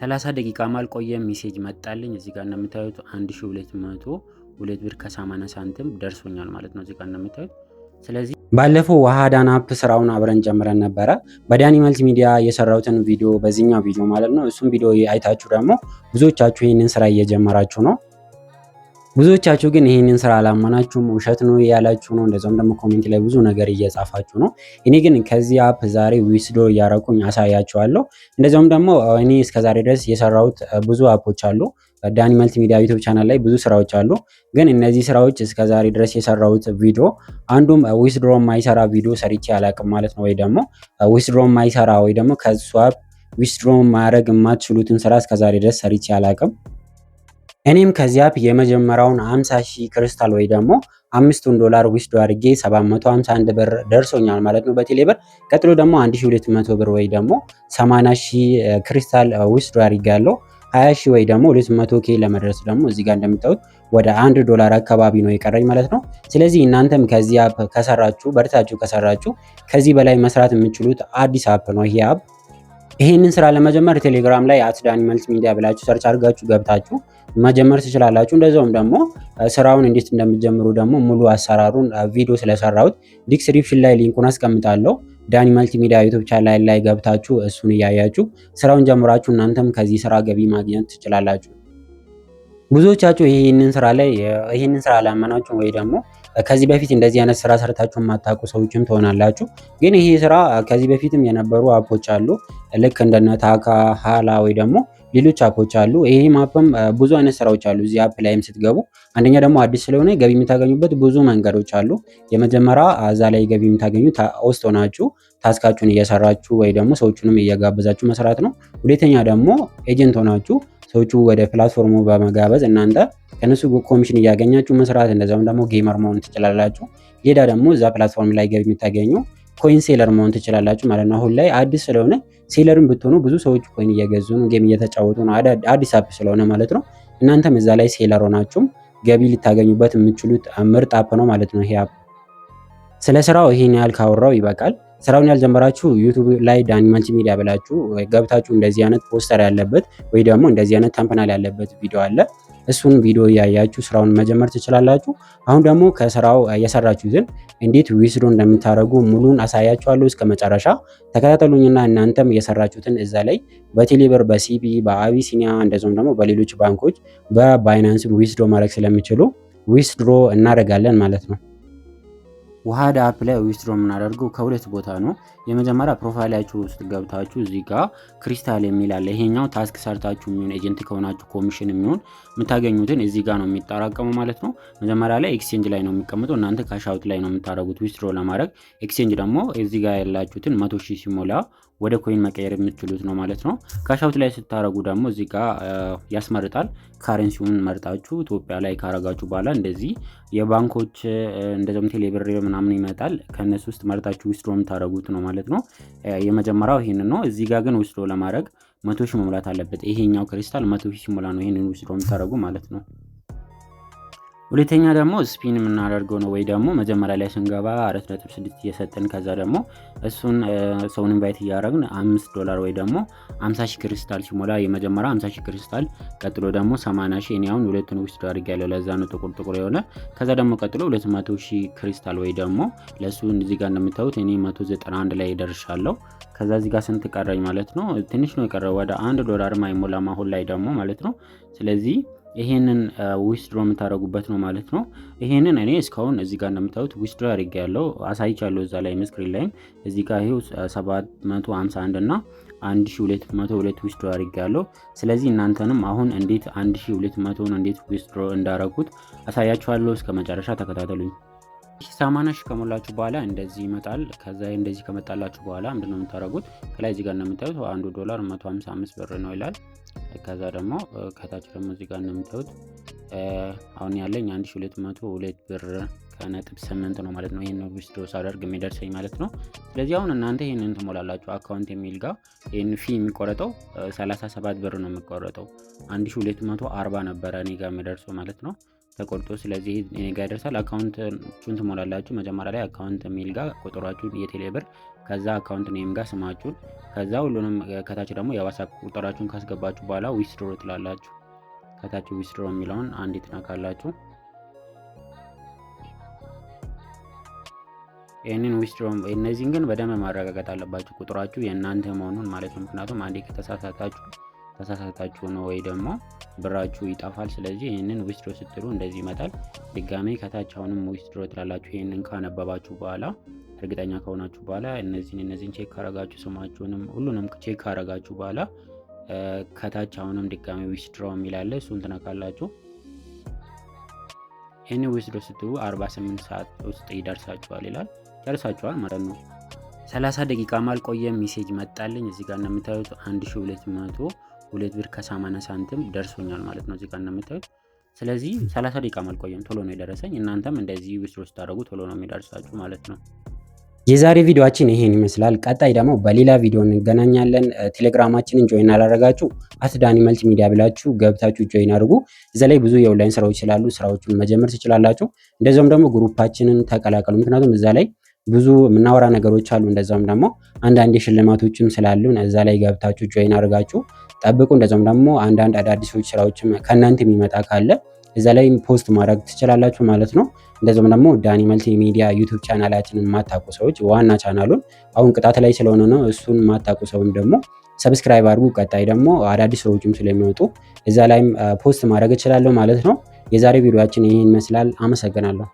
30 ደቂቃም አልቆየም message መጣልኝ። እዚህ ጋር እንደምታዩት 1202 ብር ከ80 ሳንቲም ደርሶኛል ማለት ነው። እዚህ ጋር እንደምታዩት። ስለዚህ ባለፈው ዋሃዳን app ስራውን አብረን ጀምረን ነበረ። በዳኒ መልቲ ሚዲያ የሰራሁትን ቪዲዮ፣ በዚህኛው ቪዲዮ ማለት ነው። እሱም ቪዲዮ አይታችሁ ደግሞ ብዙዎቻችሁ ይህንን ስራ እየጀመራችሁ ነው። ብዙዎቻችሁ ግን ይህንን ስራ አላመናችሁም፣ ውሸት ነው ያላችሁ ነው። እንደዚያውም ደግሞ comment ላይ ብዙ ነገር እየጻፋችሁ ነው። እኔ ግን ከዚህ app ዛሬ withdraw እያረኩኝ አሳያችኋለሁ። እንደዚያውም ደግሞ እኔ እስከዛሬ ድረስ የሰራሁት ብዙ app ኦች አሉ። ዳኒ መልቲ ሚዲያ YouTube channel ላይ ብዙ ስራዎች አሉ። ግን እነዚህ ስራዎች እስከዛሬ ድረስ የሰራሁት ቪዲዮ አንዱም withdraw የማይሰራ ቪዲዮ ሰርቼ አላቅም ማለት ነው። ወይ ደግሞ withdraw የማይሰራ ወይ ደግሞ ከሱ app withdraw ማድረግ የማትችሉትን ስራ እስከዛሬ ድረስ ሰርቼ አላቅም። እኔም ከዚህ app የመጀመሪያውን 50 ሺህ ክሪስታል ወይ ደግሞ 5ቱን ዶላር withdraw አድርጌ 751 ብር ደርሶኛል ማለት ነው በቴሌ ብር። ቀጥሎ ደግሞ 1200 ብር ወይ ደግሞ 80 ሺህ crystal withdraw አድርጌያለሁ። 20 ሺህ ወይ ደግሞ 200 K ለመድረስ ደግሞ እዚህ ጋር እንደምታዩት ወደ 1 ዶላር አካባቢ ነው የቀረኝ ማለት ነው። ስለዚህ እናንተም ከዚህ app ከሰራችሁ፣ በርታችሁ ከሰራችሁ ከዚህ በላይ መስራት የምትችሉት አዲስ app ነው ይሄ app። ይሄንን ስራ ለመጀመር ቴሌግራም ላይ @ዳኒ መልቲ ሚዲያ ብላችሁ search አድርጋችሁ ገብታችሁ መጀመር ትችላላችሁ። እንደዚያውም ደግሞ ስራውን እንዴት እንደምትጀምሩ ደግሞ ሙሉ አሰራሩን ቪዲዮ ስለሰራሁት description ላይ link ኡን አስቀምጣለሁ። ዳኒ መልቲ ሚዲያ YouTube channel ላይ ገብታችሁ እሱን እያያችሁ ስራውን ጀምራችሁ እናንተም ከዚህ ስራ ገቢ ማግኘት ትችላላችሁ። ብዙዎቻችሁ ይህንን ስራ አላመናችሁ ወይ ደግሞ ከዚህ በፊት እንደዚህ አይነት ስራ ሰርታችሁ የማታውቁ ሰዎችም ትሆናላችሁ። ግን ይሄ ስራ ከዚህ በፊትም የነበሩ app ኦች አሉ። ልክ እንደነ ታካ፣ ሃላ ወይ ደግሞ ሌሎች app ኦች አሉ። ይሄም app ም ብዙ አይነት ስራዎች አሉ። እዚህ app ላይም ስትገቡ አንደኛ ደግሞ አዲስ ስለሆነ ገቢ የምታገኙበት ብዙ መንገዶች አሉ። የመጀመሪያ እዛ ላይ ገቢ የምታገኙት host ሆናችሁ task ኣችሁን እየሰራችሁ ወይ ደግሞ ሰዎቹንም እየጋበዛችሁ መስራት ነው። ሁለተኛ ደግሞ agent ሆናችሁ ሰዎቹ ወደ platform ኡ በመጋበዝ እናንተ ከነሱ ኮሚሽን እያገኛችሁ መስራት፣ እንደዛውም ደግሞ gamer መሆን ትችላላችሁ። ሌላ ደግሞ እዛ platform ላይ ገቢ የምታገኙ coin seller መሆን ትችላላችሁ ማለት ነው። አሁን ላይ አዲስ ስለሆነ seller ን ብትሆኑ ብዙ ሰዎች coin እየገዙ ነው፣ game እየተጫወቱ ነው። አዲስ app ስለሆነ ማለት ነው። እናንተም እዛ ላይ seller ሆናችሁም ገቢ ልታገኙበት የምትችሉት ምርጥ app ነው ማለት ነው ይሄ app። ስለ ስራው ይሄን ያህል ካወራው ይበቃል። ስራውን ያልጀመራችሁ YouTube ላይ ዳኒ መልቲ ሚዲያ ብላችሁ ገብታችሁ እንደዚህ አይነት ፖስተር ያለበት ወይ ደግሞ እንደዚህ አይነት thumbnail ያለበት ቪዲዮ አለ። እሱን ቪዲዮ እያያችሁ ስራውን መጀመር ትችላላችሁ። አሁን ደግሞ ከስራው የሰራችሁትን እንዴት withdraw እንደምታደርጉ ሙሉን አሳያችኋለሁ። እስከ መጨረሻ ተከታተሉኝና እናንተም የሰራችሁትን እዛ ላይ በቴሌብር፣ በ CBE፣ በአቢሲኒያ እንደዚሁም ደግሞ በሌሎች ባንኮች፣ በ Binance withdraw ማድረግ ስለሚችሉ withdraw እናደርጋለን ማለት ነው። ዋሃዳ app ላይ withdraw የምናደርገው ከሁለት ቦታ ነው። የመጀመሪያ profile ኣችሁ ውስጥ ገብታችሁ እዚህ ጋር ክሪስታል የሚል አለ። ይሄኛው task ሰርታችሁ የሚሆን agent ከሆናችሁ ኮሚሽን የሚሆን የምታገኙትን እዚህ ጋር ነው የሚጠራቀመው ማለት ነው። መጀመሪያ ላይ exchange ላይ ነው የሚቀመጠው። እናንተ cash out ላይ ነው የምታደርጉት withdraw ለማድረግ። Exchange ደግሞ እዚህ ጋር ያላችሁትን 100,000 ሲሞላ ወደ coin መቀየር የምትችሉት ነው ማለት ነው። Cash out ላይ ስታደረጉ ደግሞ እዚህ ጋር ያስመርጣል። Currency ውን መርጣችሁ ኢትዮጵያ ላይ ካረጋችሁ በኋላ እንደዚህ የባንኮች እንደዚም ቴሌብር ምናምን ይመጣል። ከእነሱ ውስጥ መርጣችሁ withdraw የምታደረጉት ነው ማለት ነው። የመጀመሪያው ይህንን ነው። እዚህ ጋር ግን withdraw ለማድረግ 100,000 መሙላት አለበት። ይሄኛው ክሪስታል 100,000 ሲሞላ ነው ይህንን withdraw የምታደረጉ ማለት ነው። ሁለተኛ ደግሞ spin የምናደርገው ነው ወይ ደግሞ መጀመሪያ ላይ ስንገባ 4.6 እየሰጠን ከዛ ደግሞ እሱን ሰውን invite እያደረግን 5 ዶላር ወይ ደግሞ 50 ሺህ ክሪስታል ሲሞላ የመጀመሪያ 50 ሺህ ክሪስታል፣ ቀጥሎ ደግሞ 80 ሺህ። እኔ አሁን ሁለቱን withdraw አድርጌያለሁ። ለዛ ነው ጥቁር ጥቁር የሆነ። ከዛ ደግሞ ቀጥሎ 200 ሺህ ክሪስታል ወይ ደግሞ ለእሱ እዚህ ጋር እንደምታዩት እኔ 191 ላይ ደርሻለሁ። ከዛ እዚህ ጋር ስንት ቀረኝ ማለት ነው? ትንሽ ነው የቀረው፣ ወደ 1 ዶላርም አይሞላም አሁን ላይ ደግሞ ማለት ነው። ስለዚህ ይሄንን withdraw የምታደርጉበት ነው ማለት ነው። ይሄንን እኔ እስካሁን እዚህ ጋር እንደምታዩት withdraw አድርጌያለሁ፣ አሳይቻለሁ እዛ ላይ screen ላይም። እዚህ ጋር ይሄው 751 እና 1202 withdraw አድርጌያለሁ። ስለዚህ እናንተንም አሁን እንዴት 1200ን እንዴት withdraw እንዳረኩት አሳያችኋለሁ። እስከ መጨረሻ ተከታተሉኝ። 80 ሺህ ከሞላችሁ በኋላ እንደዚህ ይመጣል። ከዛ እንደዚህ ከመጣላችሁ በኋላ ምንድነው የምታደርጉት? ከላይ እዚህ ጋር እንደምታዩት 1 ዶላር 155 ብር ነው ይላል። ከዛ ደግሞ ከታች ደግሞ እዚህ ጋር እንደምታዩት አሁን ያለኝ 1202 ብር ከነጥብ 8 ነው ማለት ነው። ይህን withdraw ሳደርግ የሚደርሰኝ ማለት ነው። ስለዚህ አሁን እናንተ ይህንን ትሞላላችሁ። Account የሚል ጋር ይህን fee የሚቆረጠው 37 ብር ነው የሚቆረጠው። 1240 ነበረ እኔ ጋር የሚደርሰው ማለት ነው። ተቆርጦ ስለዚህ እኔ ጋር ይደርሳል። Account ኣችሁን ትሞላላችሁ። መጀመሪያ ላይ account የሚል ጋር ቁጥራችሁን የቴሌ ብር፣ ከዛ account name ጋር ስማችሁን፣ ከዛ ሁሉንም ከታች ደግሞ የ WhatsApp ቁጥራችሁን ካስገባችሁ በኋላ withdraw ትላላችሁ። ከታች withdraw የሚለውን አንዴ ትነካላችሁ። ይህንን withdraw እነዚህን ግን በደንብ ማረጋገጥ አለባችሁ ቁጥራችሁ የእናንተ መሆኑን ማለት ነው። ምክንያቱም አንዴ ከተሳሳታችሁ ተሳሳታችሁ ነው ወይ ደግሞ ብራችሁ ይጠፋል። ስለዚህ ይህንን withdraw ስትሉ እንደዚህ ይመጣል። ድጋሜ ከታች አሁንም withdraw ትላላችሁ። ይህንን ካነበባችሁ በኋላ እርግጠኛ ከሆናችሁ በኋላ እነዚህን check ካረጋችሁ ስማችሁንም ሁሉንም check ካረጋችሁ በኋላ ከታች አሁንም ድጋሜ withdraw የሚል አለ፣ እሱን ትነካላችሁ። ይህንን withdraw ስትሉ 48 ሰዓት ውስጥ ይደርሳችኋል ይላል። ጨርሳችኋል ማለት ነው። 30 ደቂቃ አልቆየም message መጣልኝ። እዚህ ጋር እንደምታዩት 1202 ብር ከ80 ሳንቲም ደርሶኛል ማለት ነው። እዚህ ጋር እንደምታዩት ስለዚህ 30 ደቂቃ አልቆየም፣ ቶሎ ነው የደረሰኝ። እናንተም እንደዚህ withdraw ስታደርጉ ቶሎ ነው የሚደርሳችሁ ማለት ነው። የዛሬ ቪዲዮአችን ይሄን ይመስላል። ቀጣይ ደግሞ በሌላ ቪዲዮ እንገናኛለን። ቴሌግራማችንን join አላረጋችሁ @ዳኒ መልቲ ሚዲያ ብላችሁ ገብታችሁ join አድርጉ። እዛ ላይ ብዙ የኦንላይን ስራዎች ስላሉ ስራዎቹን መጀመር ትችላላችሁ። እንደዚያውም ደግሞ group ኣችንን ተቀላቀሉ። ምክንያቱም እዛ ላይ ብዙ የምናወራ ነገሮች አሉ። እንደዛውም ደግሞ አንዳንድ ሽልማቶችም ስላሉ እዛ ላይ ገብታችሁ join አድርጋችሁ ጠብቁ። እንደዛውም ደግሞ አንዳንድ አዳዲሶች ስራዎችም ከእናንተ የሚመጣ ካለ እዛ ላይ post ማድረግ ትችላላችሁ ማለት ነው። እንደዚሁም ደግሞ ዳኒ መልቲ ሚዲያ YouTube channel ኣችንን ማታውቁ ሰዎች ዋና ቻናሉን አሁን ቅጣት ላይ ስለሆነ ነው፣ እሱን ማታውቁ ሰውም ደግሞ subscribe አድርጉ። ቀጣይ ደግሞ አዳዲስ ስራዎችም ስለሚወጡ እዛ ላይም post ማድረግ እችላለሁ ማለት ነው። የዛሬ ቪዲዮአችን ይህን ይመስላል። አመሰግናለሁ።